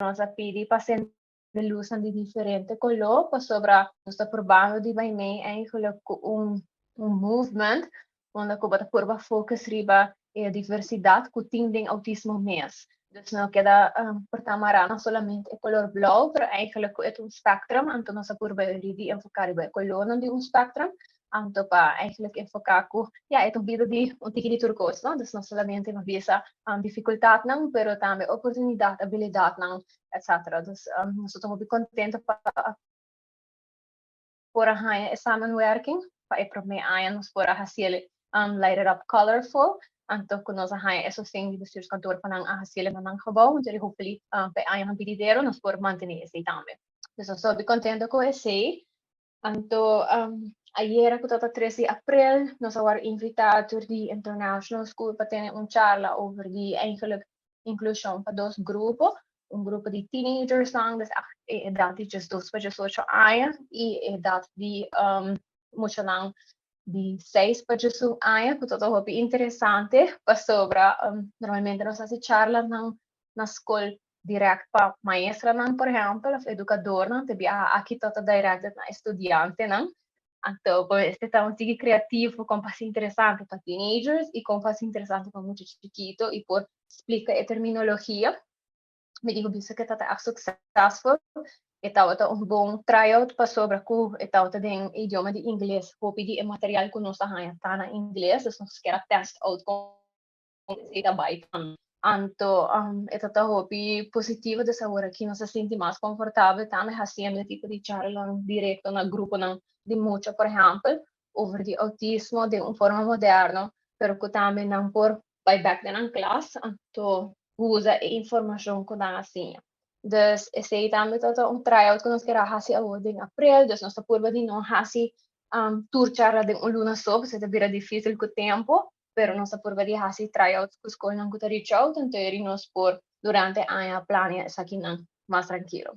Nos a pidi pa sende lusnan di diferente koló, pasobra nos ta probando di bai mee eigenlijk ku un movement unda ku bo ta purba focus riba e diversidat ku tin den autismo mes. Dus no keda por ta mará na solamente e kolor blou, pero eigenlijk ku e ta un spectrum, anto nos a purba di enfoká riba e kolornan di un spectrum, anto pa eigenlijk enfoká ku ya e ta un bida di un tiki di tur kos, no? Dus no solamente nos bisa difikultatnan, pero tambe oportunidat, abilidatnan, etcetera. Dus nos ta hopi kontento pa por a haña e samenwerking. Pa e promé aña nos por a hasié light it up colorful, anto ku nos a haña e sosten di bestuurskantoor pa nan a hasié na nan gebouw, anto hopefully pa e añanan binidero nos por mantené esei tambe. Dus nos ta hopi kontento ku esei. Anto ayera, ku tabata 3 di aprel, nos a wòrdu invitá door di International School pa tene un charla over di eigenlijk inklushon pa dos grupo. Un grupo di teenagers nan, dus e edat di 12 pa 18 aña i edat di muchanan di 6 pa 11 aña, ku ta hopi interesante, pasobra normalmente nos ta hasi charla nan na skol direct pa maestronan, por ehèmpel, òf edukadornan, te biaha aki ta direct na studiantenan. Anto, esei ta un tiki kreativo, kon pa interesante pa teenagers i kon pa interesante pa mucha chikitu i por splika e terminologia. Mi di bisa ku ta echt successful. E tabata un bon tryout pasobra ku e tabata den idioma di ingles. Hopi di e material ku nos a ta na ingles, dus nos kier a test out kon esei ta bai. Anto, e tabata hopi positivo, dus awor aki nos a sinti mas komfortabel tambe hasiendo tipo di charla direkto na gruponan di mucha, por ehèmpel, over di outismo di un forma moderno, pero ku tambe nan por bai back den klas, anto usa e informashon ku nan a siña. Dus esei tambe ta un tryout ku nos kier hasi awor den aprel, dus nos ta purba di no hasi tur charla den un luna so, pasobra ta bira difísil ku tempu, pero nos ta purba di hasi tryouts ku skolnan ku ta reach out, anto nos por durante aña plania esakinan mas trankil.